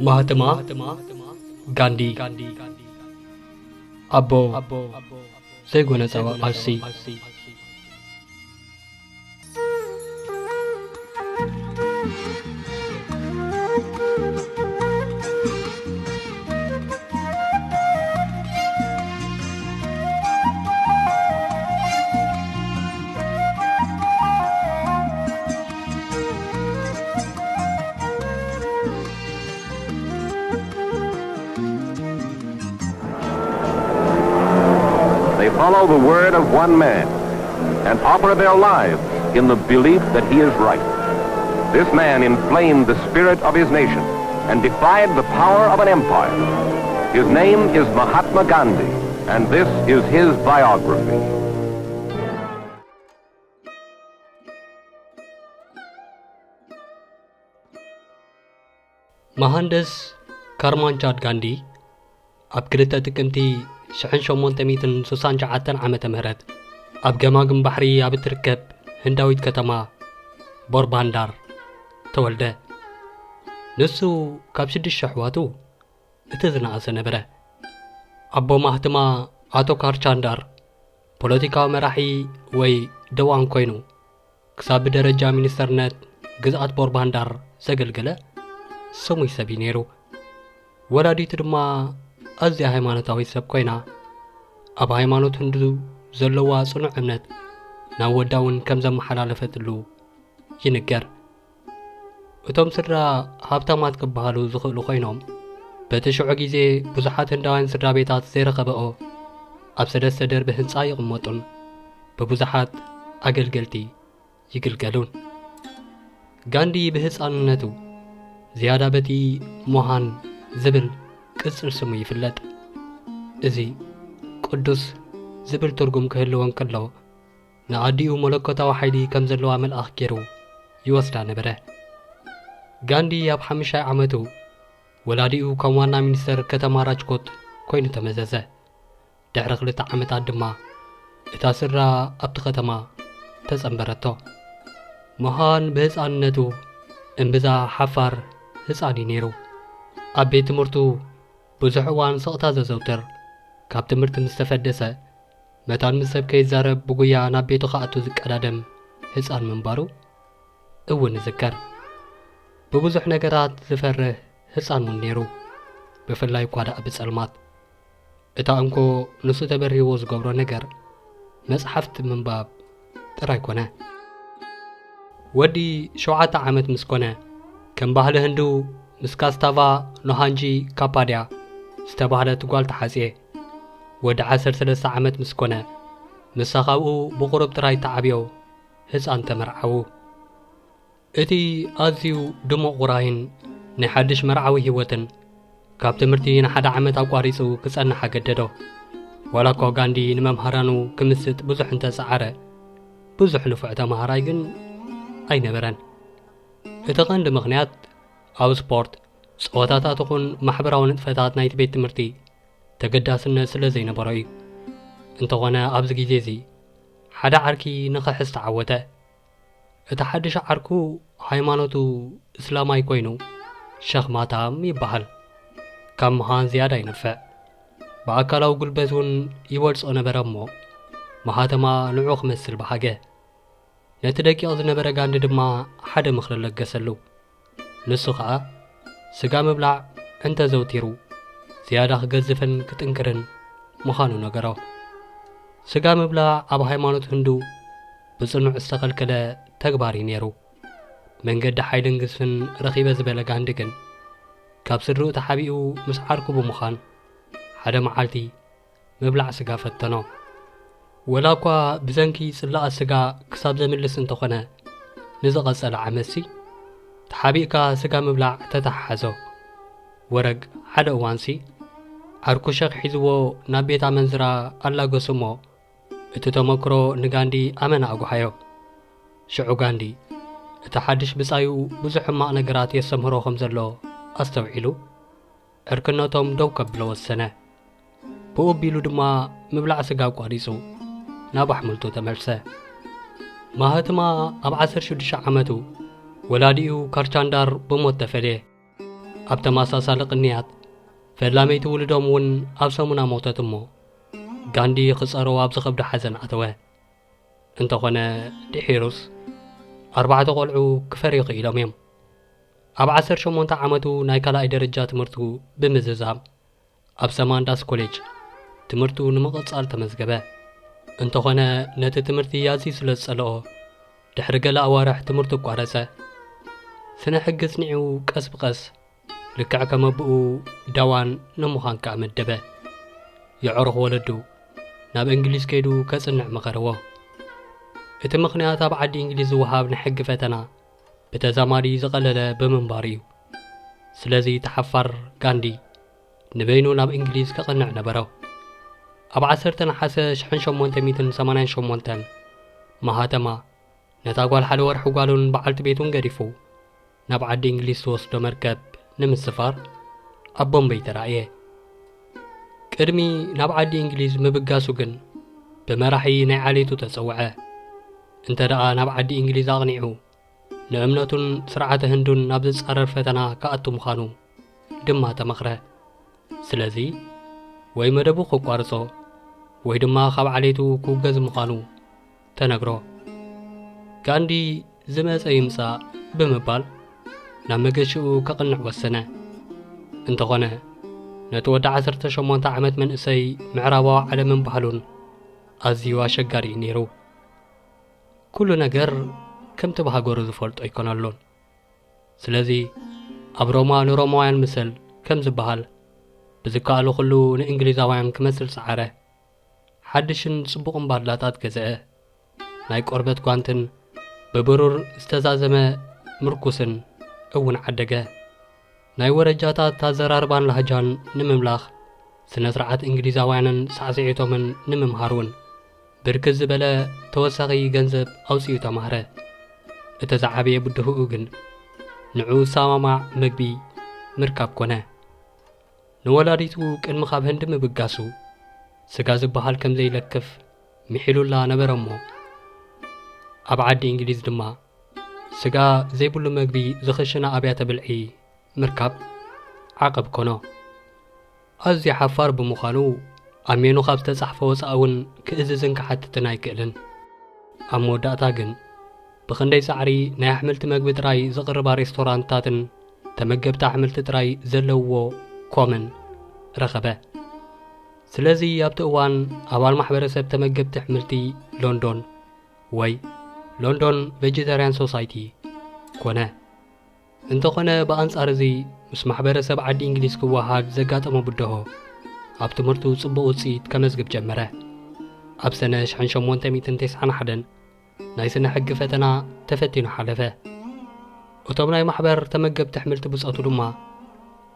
ማህትማ ጋንዲ፣ ኣቦ ዘይጎነጻዊ ቃልሲ። They follow the word of one man and offer their lives in the belief that he is right. This man inflamed the spirit of his nation and defied the power of an empire. His name is Mahatma Gandhi, and this is his biography. መሃንደስ ካርማንቻድ ጋንዲ ኣብ ክልተ ጥቅምቲ ሽሕን ሸሞንተ ሚእትን ስሳን ትሽዓተን ዓመተ ምህረት ኣብ ገማግም ባሕሪ ኣብ እትርከብ ህንዳዊት ከተማ ቦርባንዳር ተወልደ። ንሱ ካብ ሽዱሽተ ኣሕዋቱ እቲ ዝነኣሰ ነበረ። ኣቦ ማህትማ ኣቶ ካርቻንዳር ፖለቲካዊ መራሒ ወይ ደዋን ኮይኑ ክሳብ ብደረጃ ሚኒስተርነት ግዝኣት ቦርባንዳር ዘገልገለ ስሙይ ሰብ እዩ ነይሩ። ወላዲቱ ድማ ኣዝያ ሃይማኖታዊት ሰብ ኮይና ኣብ ሃይማኖት ህንዱ ዘለዋ ጽኑዕ እምነት ናብ ወዳ እውን ከም ዘመሓላለፈትሉ ይንገር። እቶም ስድራ ሃብታማት ክበሃሉ ዝኽእሉ ኮይኖም በቲ ሽዑ ግዜ ብዙሓት ህንዳውያን ስድራ ቤታት ዘይረኸበኦ ኣብ ሰለስተ ደርቢ ህንጻ ይቕመጡን ብብዙሓት ኣገልገልቲ ይግልገሉን። ጋንዲ ብህፃንነቱ ዝያዳ በቲ ሞሃን ዝብል ቅጽል ስሙ ይፍለጥ። እዚ ቅዱስ ዝብል ትርጉም ክህልዎ እንከሎ ንኣዲኡ መለኮታዊ ሓይሊ ከም ዘለዋ መልኣኽ ገይሩ ይወስዳ ነበረ። ጋንዲ ኣብ ሓሙሻይ ዓመቱ ወላዲኡ ከም ዋና ሚኒስተር ከተማ ራጅኮት ኮይኑ ተመዘዘ። ድሕሪ ክልተ ዓመታት ድማ እታ ስድራ ኣብቲ ከተማ ተጸንበረቶ። ሞሃን ብህፃንነቱ እምብዛ ሓፋር ህፃን እዩ ነይሩ። ኣብ ቤት ትምህርቱ ብዙሕ እዋን ስቕታ ዘዘውትር፣ ካብ ትምህርቲ ምስ ተፈደሰ መታን ምስ ሰብ ከይዛረብ ብጉያ ናብ ቤቱ ክኣቱ ዝቀዳደም ህፃን ምንባሩ እውን ይዝከር። ብብዙሕ ነገራት ዝፈርህ ህፃን እውን ነይሩ፣ ብፍላይ እኳ ደኣ ብጸልማት። እታ እንኮ ንሱ ተበሪህዎ ዝገብሮ ነገር መጽሓፍቲ ምንባብ ጥራይ ኮነ። ወዲ ሸውዓተ ዓመት ምስ ኮነ ከም ባህሊ ህንዱ ምስ ካስታቫ ኖሃንጂ ካፓድያ ዝተባህለት ጓል ተሓጽየ። ወዲ ዓሰርተ ሰለስተ ዓመት ምስ ኮነ ምሳ ካብኡ ብቑሩብ ጥራይ ተዓብዮ ህጻን ተመርዓዉ። እቲ ኣዝዩ ድሙቕ ውራይን ናይ ሓድሽ መርዓዊ ህይወትን ካብ ትምህርቲ ንሓደ ዓመት ኣቋሪጹ ክጸንሕ ኣገደዶ። ዋላ እኳ ጋንዲ ንመምሃራኑ ክምስጥ ብዙሕ እንተጸዓረ ብዙሕ ንፉዕ ተማሃራይ ግን ኣይነበረን። እቲ ቀንዲ ምኽንያት ኣብ ስፖርት፣ ጸወታታት ይኹን ማሕበራዊ ንጥፈታት ናይቲ ቤት ትምህርቲ ተገዳስነት ስለ ዘይነበሮ እዩ። እንተኾነ ኣብዚ ግዜ እዚ ሓደ ዓርኪ ንኽሕዝ ተዓወተ። እቲ ሓድሽ ዓርኩ ሃይማኖቱ እስላማይ ኮይኑ ሸኽ ማታም ይበሃል። ካብ ምዃን ዝያዳ ይንፍዕ። ብኣካላዊ ጉልበት እውን ይበልጾ ነበረ እሞ መሃተማ ንዑ ክመስል በሃገ። ነቲ ደቂቕ ዝነበረ ጋንዲ ድማ ሓደ ምኽሪ ለገሰሉ። ንሱ ኸኣ ስጋ ምብላዕ እንተዘውቲሩ ዝያዳ ክገዝፍን ክጥንክርን ምዃኑ ነገሮ። ስጋ ምብላዕ ኣብ ሃይማኖት ህንዱ ብጽኑዕ ዝተኸልከለ ተግባር እዩ ነይሩ። መንገዲ ሓይልን ግዝፍን ረኺበ ዝበለ ጋንዲ ግን ካብ ስድርኡ ተሓቢኡ ምስ ዓርኩ ብምዃን ሓደ መዓልቲ ምብላዕ ስጋ ፈተኖ። ወላ እኳ ብሰንኪ ጽላኣት ስጋ ክሳብ ዘምልስ እንተኾነ ንዝቐጸለ ዓመትሲ ተሓቢእካ ስጋ ምብላዕ ተተሓሓዞ። ወረግ ሓደ እዋንሲ ዓርኩ ሸኽ ሒዝዎ ናብ ቤት ኣመንዝራ ኣላገሱ እሞ እቲ ተመክሮ ንጋንዲ ኣመና ኣጉሃዮ። ሽዑ ጋንዲ እቲ ሓድሽ ብጻዩ ብዙሕ ሕማቕ ነገራት የስተምህሮ ከም ዘሎ ኣስተውዒሉ ዕርክነቶም ደው ከብሎ ወሰነ። ብኡ ኣቢሉ ድማ ምብላዕ ስጋ ኣቋሪጹ ናብ ኣሕምልቱ ተመልሰ። ማህትማ ኣብ ዓሰርተ ሽዱሽተ ዓመቱ ወላዲኡ ካርቻንዳር ብሞት ተፈልየ። ኣብ ተመሳሳሊ ቅንያት፣ ፈላመይቲ ውልዶም እውን ኣብ ሰሙና ሞተት እሞ፣ ጋንዲ ክጸርዎ ኣብ ዝኸብዶ ሓዘን ኣተወ። እንተኾነ፣ ድሒሩስ፣ ኣርባዕተ ቆልዑ ክፈርዩ ክኢሎም እዮም። ኣብ ዓሰርተ ሸሞንተ ዓመቱ ናይ ካልኣይ ደረጃ ትምህርቱ ብምዝዛም፣ ኣብ ሰማንዳስ ኮሌጅ ትምህርቱ ንምቕጻል ተመዝገበ። እንተኾነ፣ ነቲ ትምህርቲ ኣዝዩ ስለ ዝጸልኦ፣ ድሕሪ ገለ ኣዋርሕ ትምህርቱ ኣቋረጸ። ስነ ሕጊ ኣጽኒዑ ቀስ ብቐስ ልክዕ ከም ኣቦኡ ዳዋን ንምዃን ከኣ መደበ። የዕሩኽ ወለዱ ናብ እንግሊዝ ከይዱ ከጽንዕ መኸርዎ። እቲ ምኽንያት ኣብ ዓዲ እንግሊዝ ዝወሃብ ናይ ሕጊ ፈተና ብተዛማዲ ዝቐለለ ብምንባሩ እዩ። ስለዚ እቲ ሓፋር ጋንዲ ንበይኑ ናብ እንግሊዝ ከቕንዕ ነበሮ። ኣብ ዓሰርተ ነሓሰ ሽሕን ሸሞንተ ሚእትን ሰማንያን ሸሞንተን ማሃተማ ነታ ጓል ሓደ ወርሒ ጓሉን በዓልቲ ቤቱን ገዲፉ ናብ ዓዲ እንግሊዝ ትወስዶ መርከብ ንምስፋር ኣብ ቦምበይ ተራእየ። ቅድሚ ናብ ዓዲ እንግሊዝ ምብጋሱ ግን ብመራሒ ናይ ዓሌቱ ተጸውዐ። እንተ ደኣ ናብ ዓዲ እንግሊዝ ኣቕኒዑ ንእምነቱን ስርዓተ ህንዱን ናብ ዝጻረር ፈተና ክኣቱ ምዃኑ ድማ ተመኽረ። ስለዚ ወይ መደቡ ክቋርጾ ወይ ድማ ካብ ዓሌቱ ክውገዝ ምዃኑ ተነግሮ። ጋንዲ ዝመጸ ይምጻእ ብምባል ናብ መገሽኡ ከቕንዕ ወሰነ። እንተኾነ ነቲ ወዲ ዓሰርተ ሸሞንተ ዓመት መንእሰይ ምዕራባዊ ዓለምን ባህሉን ኣዝዩ ኣሸጋሪ እዩ ነይሩ። ኩሉ ነገር ከምቲ ብሃገሩ ዝፈልጦ ኣይኮነሉን። ስለዚ ኣብ ሮማ ንሮማውያን ምሰል ከም ዝበሃል ብዝከኣሎ ኩሉ ንእንግሊዛውያን ክመስል ጸዓረ። ሓድሽን ጽቡቕን ባድላታት ገዝአ። ናይ ቆርበት ጓንትን ብብሩር ዝተዛዘመ ምርኩስን እውን ዓደገ። ናይ ወረጃታት ኣዘራርባን ላህጃን ንምምላኽ፣ ስነ ስርዓት እንግሊዛውያንን ሳዕስዒቶምን ንምምሃር እውን ብርክት ዝበለ ተወሳኺ ገንዘብ ኣውጺኡ ተማህረ። እቲ ዝዓበየ ብድሆኡ ግን ንዕኡ ዝሰማማዕ መግቢ ምርካብ ኮነ። ንወላዲቱ ቅድሚ ካብ ህንዲ ምብጋሱ ስጋ ዝበሃል ከም ዘይለክፍ ምሒሉላ ነበረ እሞ፣ ኣብ ዓዲ እንግሊዝ ድማ ስጋ ዘይብሉ መግቢ ዝኽሽና ኣብያተ ብልዒ ምርካብ ዓቐብ ኮኖ። ኣዝዩ ሓፋር ብምዃኑ ኣብ ሜኑ ካብ ዝተጻሕፈ ወጻኢ እውን ክእዝዝን ክሓትትን ኣይክእልን። ኣብ መወዳእታ ግን ብኽንደይ ጻዕሪ ናይ ኣሕምልቲ መግቢ ጥራይ ዝቕርባ ሬስቶራንትታትን ተመገብቲ ኣሕምልቲ ጥራይ ዘለውዎ ኮምን ረኸበ። ስለዚ ኣብቲ እዋን ኣባል ማሕበረሰብ ተመገብቲ ኣሕምልቲ ሎንዶን ወይ ሎንዶን ቬጀታርያን ሶሳይቲ ኮነ። እንተኾነ ብኣንጻር እዚ ምስ ማሕበረሰብ ዓዲ እንግሊዝ ክወሃሃድ ዘጋጠሞ ብድሆ ኣብ ትምህርቱ ጽቡቕ ውጽኢት ከመዝግብ ጀመረ። ኣብ ሰነ ሽሕን ሸሞንተ ሚእትን ተስዓን ሓደን ናይ ስነ ሕጊ ፈተና ተፈቲኑ ሓለፈ። እቶም ናይ ማሕበር ተመገብቲ ኣሕምልቲ ብጾቱ ድማ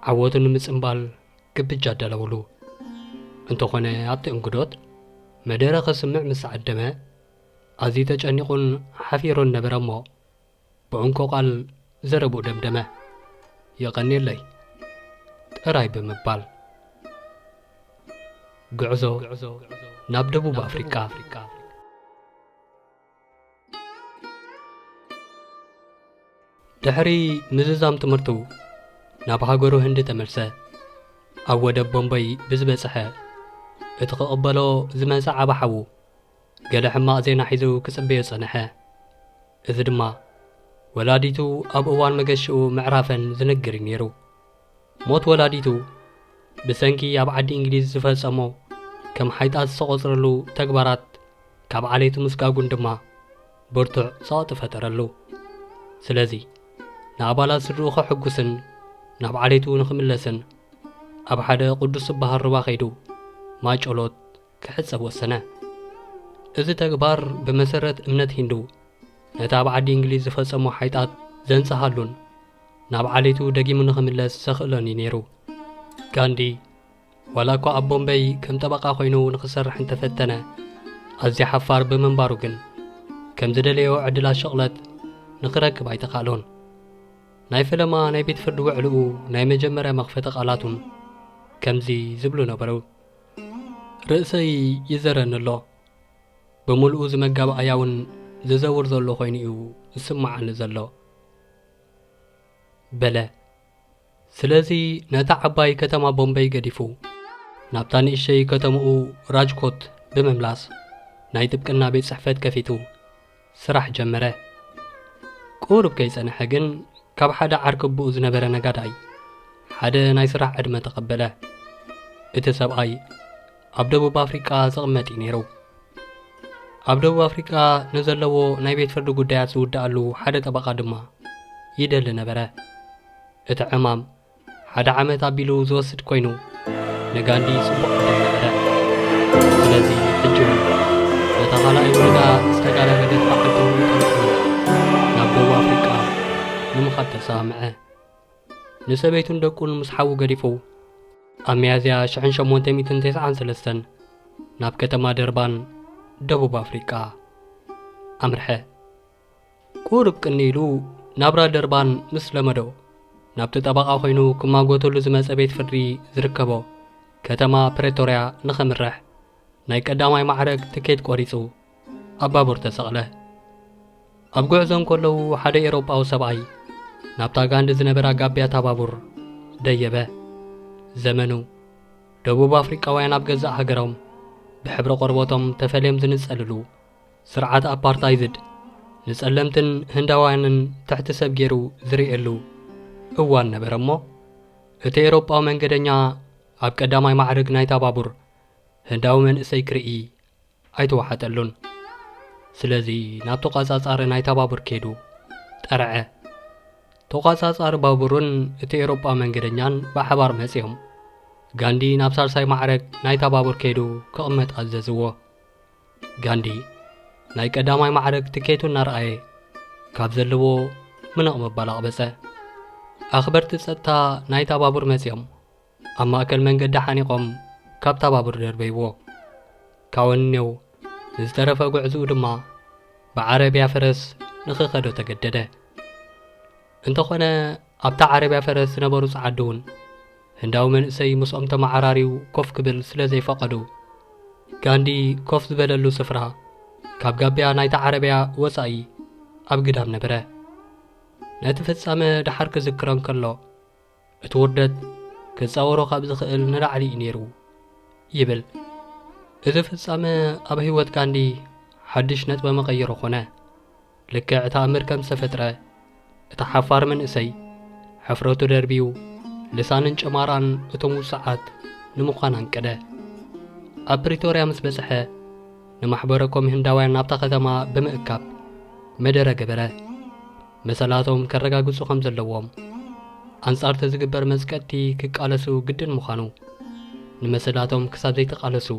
ዓወቱ ንምጽምባል ግብጃ ኣዳለውሉ። እንተኾነ ኣብቲ እንግዶት መደረ ከስምዕ ምስ ዓደመ ኣዝዩ ተጨኒቑን ሓፊሩን ነበረ እሞ ብእንኮ ቃል ዘረብኡ ደምደመ። የቐንየለይ ጥራይ ብምባል። ጉዕዞ ናብ ደቡብ ኣፍሪቃ። ድሕሪ ምዝዛም ትምህርቱ ናብ ሃገሩ ህንዲ ተመልሰ። ኣብ ወደብ ቦምበይ ብዝበጽሐ እቲ ክቕበሎ ዝመጸ ዓቢ ሓዉ ገለ ሕማቕ ዜና ሒዙ ክጽበዮ ጸንሐ። እዚ ድማ ወላዲቱ ኣብ እዋን መገሽኡ ምዕራፈን ዝነግር እዩ ነይሩ። ሞት ወላዲቱ ብሰንኪ ኣብ ዓዲ እንግሊዝ ዝፈጸሞ ከም ሓይጣት ዝተቖጽረሉ ተግባራት ካብ ዓሌቱ ምስጋጉን ድማ ብርቱዕ ጸቕጢ ፈጠረሉ። ስለዚ ንኣባላት ስድርኡ ከሐጉስን ናብ ዓሌቱ ንኽምለስን ኣብ ሓደ ቅዱስ ዝበሃል ሩባ ከይዱ ማይ ጸሎት ክሕጸብ ወሰነ። እዚ ተግባር ብመሰረት እምነት ሂንዱ ነቲ ኣብ ዓዲ እንግሊዝ ዝፈጸሞ ሓይጣት ዘንጽሃሉን ናብ ዓሌቱ ደጊሙ ንኽምለስ ዘኽእሎን እዩ ነይሩ። ጋንዲ ዋላ እኳ ኣብ ቦምበይ ከም ጠበቓ ኮይኑ ንኽሰርሕ እንተፈተነ፣ ኣዝዩ ሓፋር ብምንባሩ ግን ከም ዝደለዮ ዕድላት ሽቕለት ንኽረክብ ኣይተኻእሎን። ናይ ፈለማ ናይ ቤት ፍርዲ ውዕልኡ ናይ መጀመርያ መኽፈቲ ቃላቱን ከምዚ ዝብሉ ነበሩ። ርእሰይ ይዘረኒ ኣሎ። ብምልኡ እዚ መጋባእያ እውን ዝዘውር ዘሎ ኮይኑ እዩ ዝስምዓኒ ዘሎ። በለ። ስለዚ ነታ ዓባይ ከተማ ቦምበይ ገዲፉ ናብታ ንእሽተይ ከተምኡ ራጅኮት ብምምላስ ናይ ጥብቅና ቤት ጽሕፈት ከፊቱ ስራሕ ጀመረ። ቁሩብ ከይጸንሐ ግን ካብ ሓደ ዓርኪ ኣቦኡ ዝነበረ ነጋዳይ ሓደ ናይ ስራሕ ዕድመ ተቐበለ። እቲ ሰብኣይ ኣብ ደቡብ ኣፍሪቃ ዝቕመጥ እዩ ነይሩ። ኣብ ደቡብ ኣፍሪቃ ንዘለዎ ናይ ቤት ፍርዲ ጉዳያት ዝውድኣሉ ሓደ ጠበቓ ድማ ይደሊ ነበረ። እቲ ዕማም ሓደ ዓመት ኣቢሉ ዝወስድ ኮይኑ ንጋንዲ ጽቡቕ ዕድል ነበረ። ስለዚ ሕጂ እውን ነታ ካልኣይ ውልዳ ዝተጋዳገደት በዓልቲ ሙሉእ ጠንቁ ናብ ደቡብ ኣፍሪቃ ንምኻድ ተሰማምዐ። ንሰበይቱን ደቁን ምስ ሓዉ ገዲፉ ኣብ ሚያዝያ ሽሕን ሸሞንተ ሚእትን ተስዓን ሰለስተን ናብ ከተማ ደርባን ደቡብ ኣፍሪቃ ኣምርሐ። ቁሩብ ቅኒ ኢሉ ናብራ ደርባን ምስ ለመዶ ናብቲ ጠበቓ ኮይኑ ክማጎተሉ ዝመጸ ቤት ፍርዲ ዝርከቦ ከተማ ፕሬቶርያ ንኸምርሕ ናይ ቀዳማይ ማዕረግ ትኬት ቆሪጹ ኣብ ባቡር ተሰቕለ። ኣብ ጉዕዞ እንከለዉ ሓደ ኤውሮጳዊ ሰብኣይ ናብታ ጋንዲ ዝነበራ ጋብያታ ባቡር ደየበ። ዘመኑ ደቡብ ኣፍሪቃውያን ኣብ ገዛእ ሃገሮም ብሕብሪ ቆርበቶም ተፈልዮም ዝንጸልሉ ስርዓት ኣፓርታይዝድ ንጸለምትን ህንዳውያንን ትሕቲ ሰብ ገይሩ ዝርእየሉ እዋን ነበረ እሞ እቲ ኤውሮጳዊ መንገደኛ ኣብ ቀዳማይ ማዕርግ ናይታ ባቡር ህንዳዊ መንእሰይ ክርኢ ኣይተዋሓጠሉን። ስለዚ ናብ ተቋጻጻሪ ናይታ ባቡር ከይዱ ጠርዐ። ተቋጻጻሪ ባቡርን እቲ ኤውሮጳዊ መንገደኛን ብሓባር መጺኦም ጋንዲ ናብ ሳልሳይ ማዕረግ ናይታ ባቡር ከይዱ ክቕመጥ ኣዘዝዎ። ጋንዲ ናይ ቀዳማይ ማዕረግ ትኬቱ እናረኣየ ካብ ዘለዎ ምነቕ ምባል ኣቕበጸ። ኣኽበርቲ ጸጥታ ናይታ ባቡር መጺኦም ኣብ ማእከል መንገዲ ሓኒቖም ካብታ ባቡር ደርበይዎ። ካወንኔው ንዝተረፈ ጉዕዝኡ ድማ ብዓረብያ ፈረስ ንኽኸዶ ተገደደ። እንተኾነ ኣብታ ዓረብያ ፈረስ ዝነበሩ ጸዓዱ እውን ህንዳዊ መንእሰይ ምስኦም ተመዓራርዩ ኮፍ ክብል ስለ ዘይፈቐዱ ጋንዲ ኮፍ ዝበለሉ ስፍራ ካብ ጋብያ ናይታ ዓረብያ ወጻኢ ኣብ ግዳም ነበረ። ነቲ ፍጻመ ደሓር ክዝክሮ እንከሎ እቲ ውርደት ክጻወሮ ካብ ዝኽእል ንላዕሊ እዩ ነይሩ ይብል። እዚ ፍጻመ ኣብ ህይወት ጋንዲ ሓድሽ ነጥበ መቐይሮ ኮነ። ልክዕ ተኣምር ከም ዝተፈጥረ እቲ ሓፋር መንእሰይ ሕፍረቱ ደርብዩ ልሳንን ጭማራን እቶም ውጹዓት ንምዃን ኣንቀደ። ኣብ ፕሪቶርያ ምስ በጽሐ ንማሕበረ ኮም ህንዳውያን ናብታ ከተማ ብምእካብ መደረ ገበረ። መሰላቶም ከረጋግጹ ከም ዘለዎም፣ ኣንጻር እቲ ዝግበር መጽቀጥቲ ክቃለሱ ግድን ምዃኑ፣ ንመሰላቶም ክሳብ ዘይተቓለሱ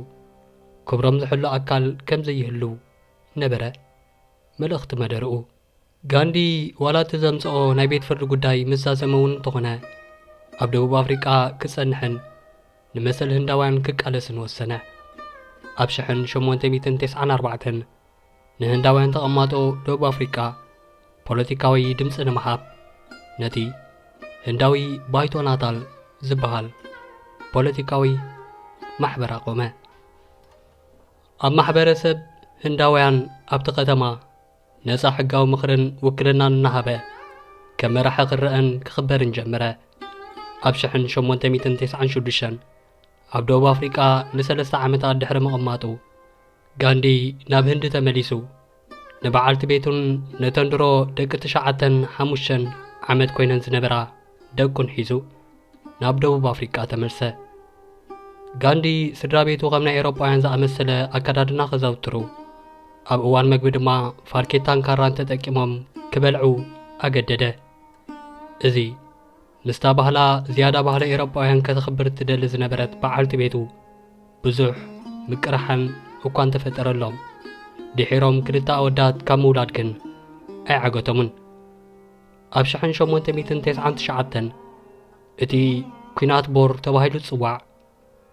ክብሮም ዝሕሉ ኣካል ከም ዘይህሉ ነበረ መልእኽቲ መደርኡ። ጋንዲ ዋላ እቲ ዘምጽኦ ናይ ቤት ፍርዲ ጉዳይ ምስ ዛዘመ እውን እንተኾነ ኣብ ደቡብ ኣፍሪቃ ክጸንሕን ንመሰል ህንዳውያን ክቃለስን ወሰነ። ኣብ ሽሕን ሸሞንተ ሚእትን ተስዓን ኣርባዕተን ንህንዳውያን ተቐማጦ ደቡብ ኣፍሪቃ ፖለቲካዊ ድምጺ ንምሃብ ነቲ ህንዳዊ ባይቶ ናታል ዝበሃል ፖለቲካዊ ማሕበር ኣቖመ። ኣብ ማሕበረሰብ ህንዳውያን ኣብቲ ከተማ ነጻ ሕጋዊ ምኽርን ውክልናን እናሃበ ከም መራሒ ክረአን ክኽበርን ጀመረ። ኣብ ሽሕን ሸሞንተ ሚእትን ተስዓን ሽዱሽተን ኣብ ደቡብ ኣፍሪቃ ንሰለስተ ዓመታት ድሕሪ ምቕማጡ ጋንዲ ናብ ህንዲ ተመሊሱ ንበዓልቲ ቤቱን ነተን ድሮ ደቂ ትሽዓተን ሓሙሽተን ዓመት ኮይነን ዝነበራ ደቁን ሒዙ ናብ ደቡብ ኣፍሪቃ ተመልሰ። ጋንዲ ስድራ ቤቱ ከም ናይ ኤውሮጳውያን ዝኣመሰለ ኣከዳድና ከዘውትሩ፣ ኣብ እዋን መግቢ ድማ ፋርኬታን ካራን ተጠቂሞም ክበልዑ ኣገደደ። እዚ ምስታ ባህላ ዝያዳ ባህሊ ኤውሮጳውያን ከተኽብር ትደሊ ዝነበረት በዓልቲ ቤቱ ብዙሕ ምቅርሓን እኳ እንተፈጠረሎም፣ ድሒሮም ክልተ ኣወዳት ካብ ምውላድ ግን ኣይዓገቶምን። ኣብ ሽሕን ሸሞንተ ሚእትን ተስዓን ትሽዓተን እቲ ኲናት ቦር ተባሂሉ ዝጽዋዕ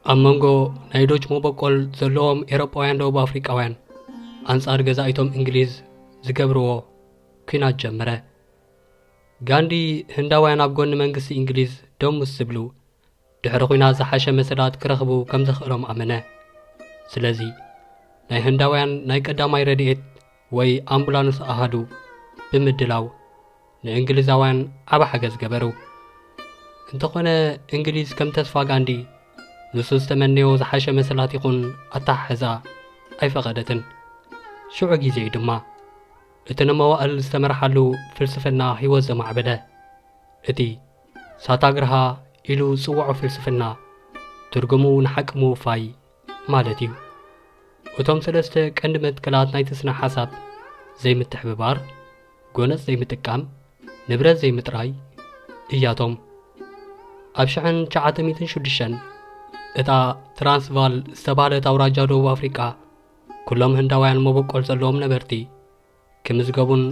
ኣብ መንጎ ናይ ዶች መበቆል ዘለዎም ኤውሮጳውያን ደቡብ ኣፍሪቃውያን ኣንጻር ገዛኢቶም እንግሊዝ ዝገብርዎ ኲናት ጀመረ። ጋንዲ ህንዳውያን ኣብ ጎኒ መንግስቲ እንግሊዝ ደው ምስ ዝብሉ ድሕሪ ኲናት ዝሓሸ መሰላት ክረኽቡ ከም ዘኽእሎም ኣመነ። ስለዚ ናይ ህንዳውያን ናይ ቀዳማይ ረድኤት ወይ ኣምቡላንስ ኣሃዱ ብምድላው ንእንግሊዛውያን ዓቢ ሓገዝ ገበሩ። እንተኾነ እንግሊዝ ከም ተስፋ ጋንዲ ንሱ ዝተመነዮ ዝሓሸ መሰላት ይኹን ኣተሓሕዛ ኣይፈቐደትን። ሽዑ ግዜ እዩ ድማ እቲ ንመዋእል ዝተመርሓሉ ፍልስፍና ህይወት ዘማዕበለ። እቲ ሳታግርሃ ኢሉ ዝጽውዖ ፍልስፍና ትርጉሙ ንሓቂ ምውፋይ ማለት እዩ። እቶም ሰለስተ ቀንዲ መትከላት ናይቲ ስነ ሓሳብ ዘይምትሕብባር፣ ጎነጽ ዘይምጥቃም፣ ንብረት ዘይምጥራይ እያቶም። ኣብ ሽሕን ትሽዓተ ሚእትን ሽዱሽተን እታ ትራንስቫል ዝተባህለት ኣውራጃ ደቡብ ኣፍሪቃ ኩሎም ህንዳውያን መበቆል ዘለዎም ነበርቲ ክምዝገቡን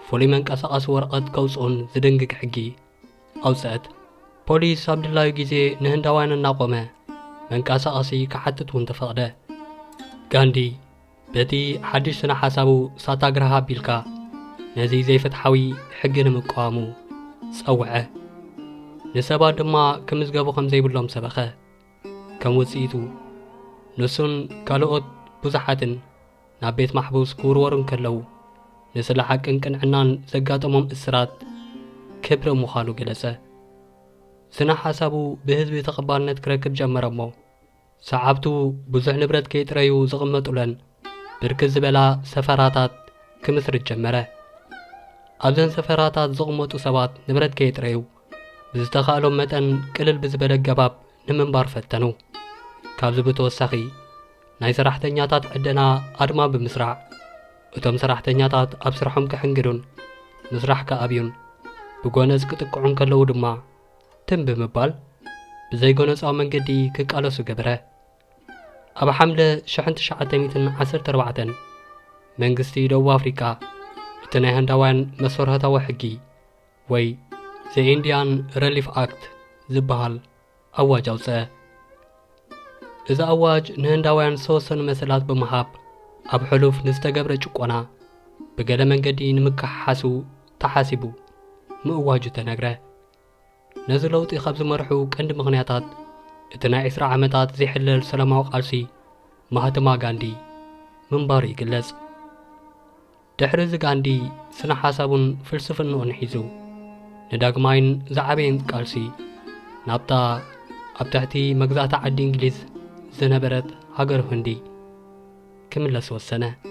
ፍሉይ መንቀሳቐሲ ወረቐት ከውጽኡን ዝድንግግ ሕጊ ኣውጽአት። ፖሊስ ኣብ ድላዩ ግዜ ንህንዳውያን እናቖመ መንቀሳቐሲ ክሓትት እውን ተፈቕደ። ጋንዲ በቲ ሓድሽ ስነ ሓሳቡ ሳታግርሃ ኣቢልካ ነዚ ዘይፍትሓዊ ሕጊ ንምቅዋሙ ጸውዐ። ንሰባት ድማ ክምዝገቡ ከም ዘይብሎም ሰበኸ። ከም ውጽኢቱ ንሱን ካልኦት ብዙሓትን ናብ ቤት ማሕቡስ ክውርወሩ እንከለዉ ንስለ ሓቅን ቅንዕናን ዘጋጠሞም እስራት ክብሪ ምዃኑ ገለጸ። ስነ ሓሳቡ ብህዝቢ ተቐባልነት ክረክብ ጀመረ እሞ ሰዓብቱ ብዙሕ ንብረት ከይጥረዩ ዝቕመጡለን ብርክት ዝበላ ሰፈራታት ክምስርት ጀመረ። ኣብዘን ሰፈራታት ዝቕመጡ ሰባት ንብረት ከየጥረዩ ብዝተኻእሎም መጠን ቅልል ብዝበለ ኣገባብ ንምንባር ፈተኑ። ካብዚ ብተወሳኺ ናይ ሰራሕተኛታት ዕደና ኣድማ ብምስራዕ እቶም ሰራሕተኛታት ኣብ ስርሖም ክሕንግዱን ምስራሕ ክኣብዩን ብጎነጽ ክጥቅዑ እንከለዉ ድማ ትም ብምባል ብዘይጎነጻዊ መንገዲ ክቃለሱ ገበረ። ኣብ ሓምለ ሽሕን ትሽዓተ ሚእትን ዓሰርተ ኣርባዕተን መንግስቲ ደቡብ ኣፍሪቃ እቲ ናይ ህንዳውያን መሰርታዊ ሕጊ ወይ The Indian Relief Act ዝበሃል ኣዋጅ ኣውጽአ። እዚ ኣዋጅ ንህንዳውያን ዝተወሰኑ መሰላት ብምሃብ ኣብ ሕሉፍ ንዝተገብረ ጭቆና ብገለ መንገዲ ንምክሕሓሱ ተሓሲቡ ምእዋጁ ተነግረ። ነዚ ለውጢ ካብ ዝመርሑ ቀንዲ ምኽንያታት እቲ ናይ ዕስራ ዓመታት ዘይሕለል ሰላማዊ ቃልሲ ማህትማ ጋንዲ ምንባሩ ይግለጽ። ድሕሪ እዚ ጋንዲ ስነ ሓሳቡን ፍልስፍንኡን ሒዙ ንዳግማይን ዝዓበየን ቃልሲ ናብታ ኣብ ትሕቲ መግዛእቲ ዓዲ እንግሊዝ ዝነበረት ሃገር ህንዲ ክምለስ ወሰነ።